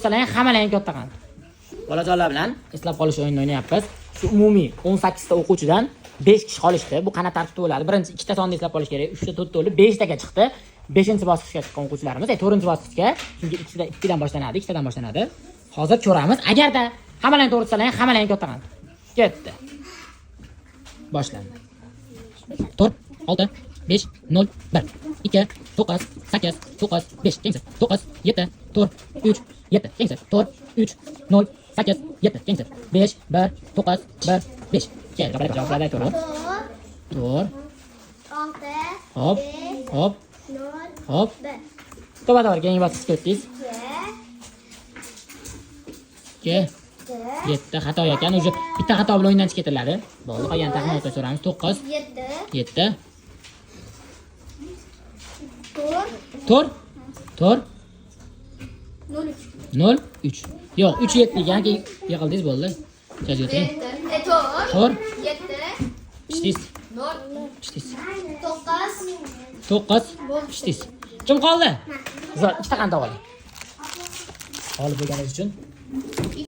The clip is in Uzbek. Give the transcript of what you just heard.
Tutsalar hammalarning katta qand. Bolajonlar bilan eslab qolish o'yinini o'ynayapmiz. Shu umumiy 18 ta o'quvchidan 5 kishi qolishdi. Bu qanaqa tartibda bo'ladi? Birinchi ikkita sonni eslab qolish kerak. 3 ta, 4 ta bo'lib 5 taga chiqdi. 5-bosqichga chiqqan o'quvchilarimiz, 4-bosqichga, chunki ikkita ikkidan boshlanadi, ikkitadan boshlanadi. Hozir ko'ramiz. Agarda hammalarning to'g'ri tutsalar, hammalarning katta qand. Ketdi. Boshlandi. 4, 6, 5, 0, 1, 2, 9, 8, 9, 5, keyingi 9, 7, 4, 3, 7, keyingi 4, 3, 0, 8, 7, keyingi 5, 1, 9, 1, 5. Kel, javoblar to'g'ri. 4, 4, 6, hop, 5, hop, 0, hop. 1, To'g'ri, keyingi bosqichga o'tdingiz. 2, 2, 7 xato ekan. Уже bitta xato bilan o'yindan chiqib ketiladi. Bo'ldi, qolgan taxmin o'rta so'ramiz. 9, 7, 7, 4, 4, 4, 0, 3. 0, 3. Yo'q, 3 7 ekan, keyin yiqildingiz, bo'ldi. Joyga o'tiring. 4, 4, 7, pishdingiz, 0, pishdingiz. 9, 9, pishdingiz. Kim qoldi? Zo'r, ikkita qand oling. G'olib bo'lganingiz uchun.